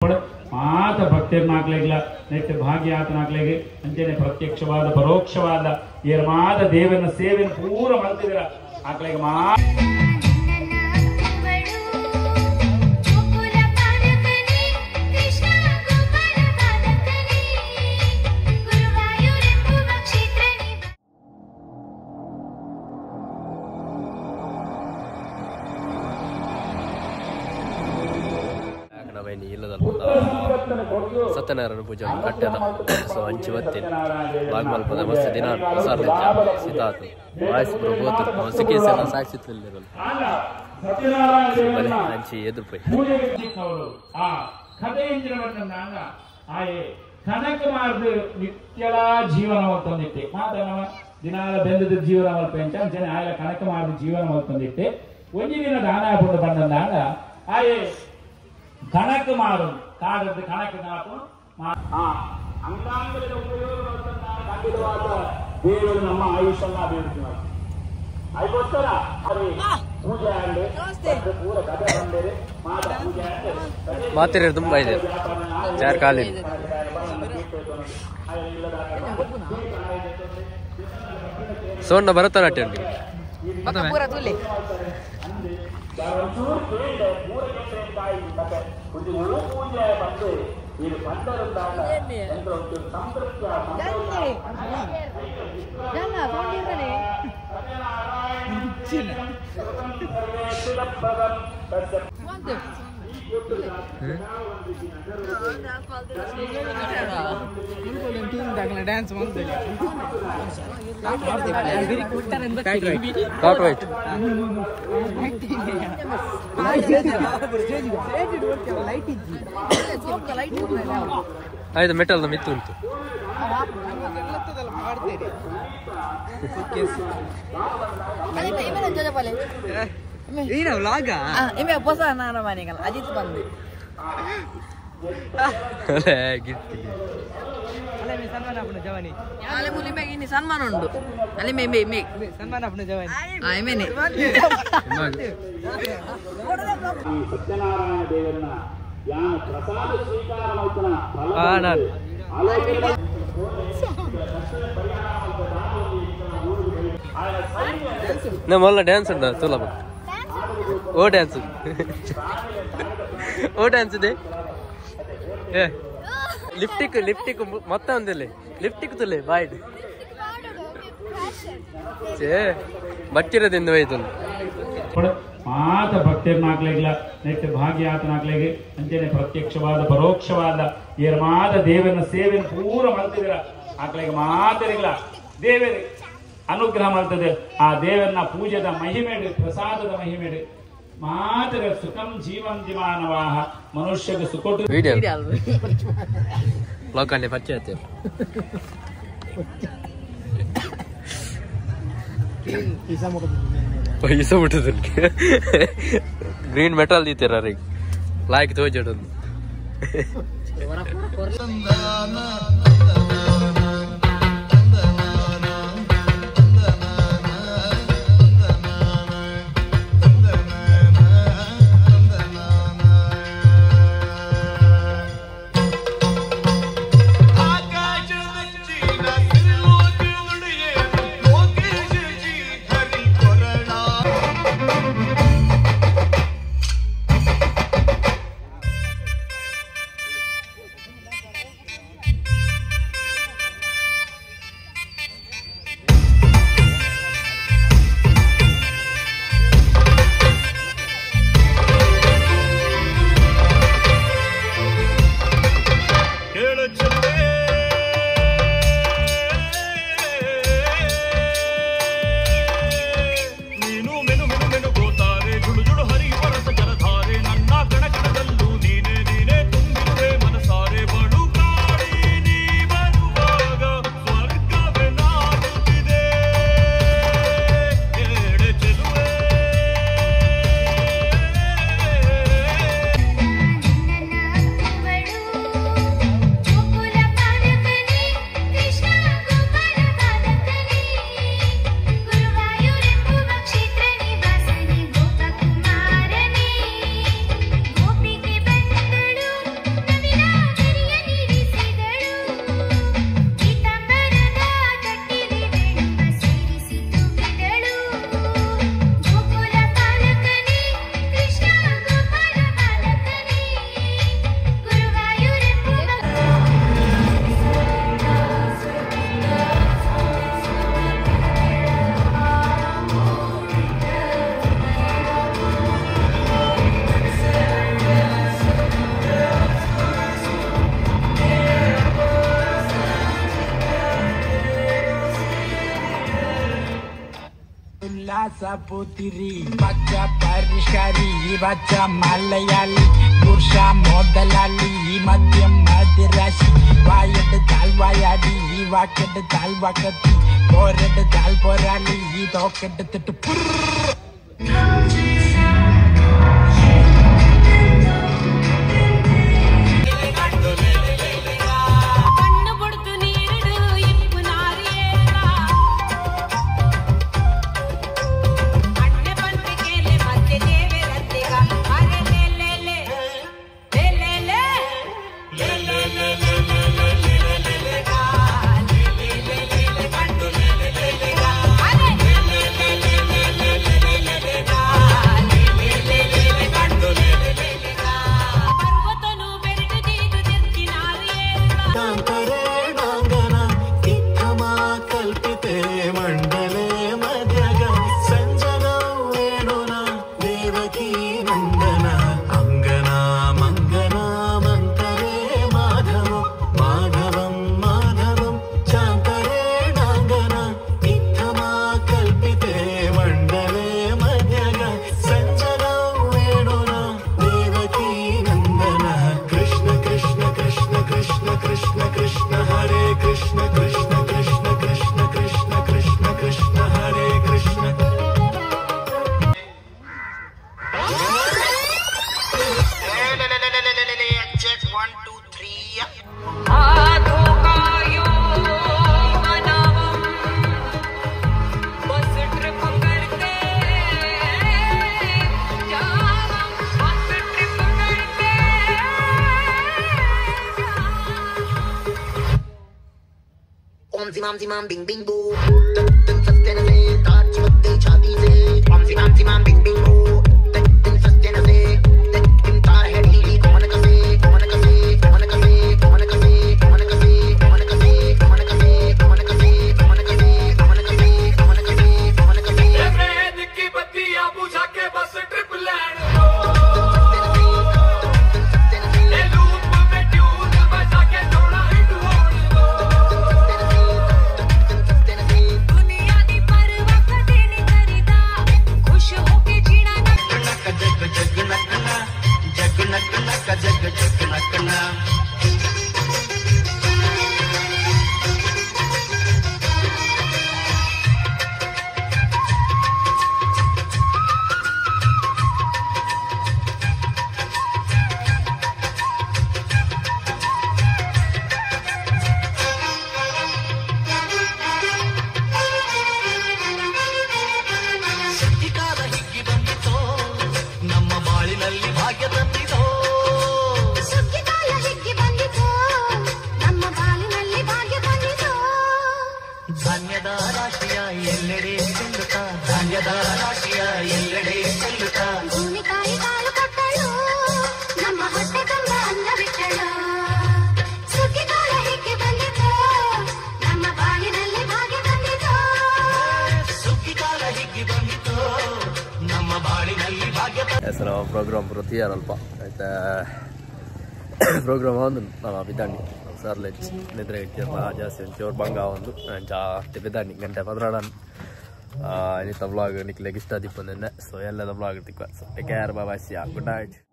ಮಾತ ಭಕ್ತಿರ್ನಾಕ್ಲೆಗ್ಲ ನೆಟ್ ಭಾಗ್ಯಾತನಾಕ್ಲೆಗೆ ಅಂಚನೆ ಪ್ರತ್ಯಕ್ಷವಾದ ಪರೋಕ್ಷವಾದ ಏರ್ಮಾದ ದೇವನ ಸೇವೆಯನ್ನು ಪೂರ ಮಲ್ತಿದ್ರ ಆಕ್ಲೆಗೆ ಮಾ ಸತ್ಯನಾರಾಯಣ ಪೂಜೆ ಕಟ್ಟೆದ ಸೊ ಅಂಚಿ ಬತ್ತೀನಿ ಲಾಗ್ ಮಲ್ಪದ ಮಸ್ತ್ ದಿನ ಸೀತಾತು ವಾಯ್ಸ್ ಪ್ರಭೋತು ಸಿಕ್ಕೇಸ್ ಎಲ್ಲ ಸಾಕ್ಷಿತ್ತಿಲ್ಲ ಅಂಚಿ ಎದುರು ಪೋಯಿ ಕನಕ ಮಾರ್ದು ನಿತ್ಯಲ ಜೀವನ ಮಲ್ತೊಂದಿಟ್ಟೆ ಮಾತನವ ದಿನಾಲ ಬೆಂದದ ಜೀವನ ಮಲ್ಪೆಂಚ ಅಂಚನೆ ಆಯಲ ಕನಕ ಮಾರ್ದು ಜೀವನ ಮಲ್ತೊಂದಿಟ್ಟೆ ಒಂಜಿ ದಿನ ದಾನ ಪುಂಡು ಬಂದಂದಾಗ ಆಯೆ ಕಣಕ್ ಮಾರು ಕಾಡದ್ದು ಕಣಕ್ ನಾಪು ಆ ಅಂಗಾಂಗದ ಉಪಯೋಗ ಖಂಡಿತವಾದ ದೇವರು ನಮ್ಮ ಆಯುಷನ್ನ ಅಭಿವೃದ್ಧಿ ಮಾಡ್ತಾರೆ. ಅದಕ್ಕೋಸ್ಕರ ಪೂಜೆ ಆಂಡೆ ಪೂರ ಕಥೆ ಬಂದರೆ ಮಾತ ಪೂಜೆ ಆಂಡೆ ಮಾತಿರೋ ತುಂಬ ಇದೆ ಚಾರ್ ಖಾಲಿ ಸೋಣ್ಣ ಭರತನಾಟ್ಯ ಉಂಟು ಡ್ಯಾನ್ಸ್ ಕಾಟ್ ವೈಟ್ ಆಯ್ತು ಮೆಟಲ್ ಮಿತ್ತು ಉಂಟು ಅಜಿತ್ ಬಂದು ಸನ್ಮಾನ ಉಂಟು ಅಲ್ಲಿ ಮೇ ಮೇ ಮೇ ಸನ್ಮಾನ ಸತ್ಯನಾರಾಯಣ ದೇವರನ್ನ ಯಾನ ಪ್ರಸಾದ ಸ್ವೀಕಾರ ಮಾಡ್ತಾನ ಮೊಲ್ಲ ಡ್ಯಾನ್ಸ್ ಉಂಟು ತುಲ ಓ ಡ್ಯಾನ್ಸ್ ಓ ಡ್ಯಾನ್ಸ್ ಇದೆ ಏ ಲಿಪ್ಟಿಕ್ ಲಿಪ್ಟಿಕ್ ಮೊತ್ತ ಒಂದಿಲ್ಲ ಲಿಪ್ಟಿಕ್ ತುಲೆ ಬಾಯ್ ಚೇ ಬಚ್ಚಿರೋದಿಂದ ಹೋಯ್ತು ಮಾತ ಭಕ್ತಿರ್ನಾಕ್ಲೆಗ್ಲ ನೆಟ್ ಭಾಗ್ಯಾತನಾಕ್ಲೆಗೆ ಅಂಚನೆ ಪ್ರತ್ಯಕ್ಷವಾದ ಪರೋಕ್ಷವಾದ ಏರ್ಮಾದ ದೇವನ ಸೇವೆಯನ್ನು ಪೂರ ಮಲ್ತಿದ್ರ ಆಕ್ಲೆಗೆ ಮಾತರಿಗ್ಲ ದೇವರಿ ಅನುಗ್ರಹ ಮಾಡ್ತದೆ. ಆ ದೇವರನ್ನ ಪೂಜೆದ ಮಹಿಮೆಡು ಪ್ರಸಾದದ ಮಹಿಮೆಡು ಮಾತರ ಸುಖಂ ಜೀವಂ ಜೀವಾನವಾಹ ಮನುಷ್ಯಗೆ ಸುಖ ವಿಡಿಯೋ ಲೋಕಲ್ಲಿ ಪರಿಚಯ ಆಯ್ತು ಪೈಸಾ ಬಿಟ್ಟದ ಗ್ರೀನ್ ಮೆಟಲ್ ದೀತೀರ ರೀ ಲಾಯ್ಕ್ ತೋಜಡೊಂದು Namboothiri പച്ച പരിഷ്കാരി പച്ച മലയാളി പുരുഷ മുതലാളി മദ്യം മദിരാശി വായെടുത്താൽ വായാടി വാക്കെടുത്താൽ വാക്കത്തി പോരെടുത്താൽ പോരാളി തോക്കെടുത്തിട്ട് Zimam bing bing boo. Tin sastena se taar chhati se. Om zimam zimam bing bing boo. Tin sastena se tin taar hai dhili kaun kase kaun kase kaun kase kaun kase kaun kase kaun kase kaun kase kaun kase kaun kase kaun kase kaun kase kaun kase. Red ki battiyan bujha ke bas trip len do. E loop mein tune baja ke thoda hit hon do. Program ಪೂರ ಆಯ್ತಾ programme ಒಂದು ನಾನು ಬಿದ್ದಾಣಿ sir ನಿದ್ರೆ ಇಟ್ಟಿರಲ್ಲ ಜಾಸ್ತಿ ಒಂಚೂರು ಬಂಗ ಒಂದು ಜಾಸ್ತಿ ಬಿದ್ದಾಣಿ ಗಂಟೆ ಪದ್ರಾಡನ್ ಇನ್ನಿತ್ತ ವ್ಲಾಗ್ ನಿಕ್ಲೆಗ್ ಇಷ್ಟ ದಿಪ್ಪಂದೆ ಸೊ ಎಲ್ಲದ vlog ತಿಕ್ಕ. So take care, bye bye, see ya, good night.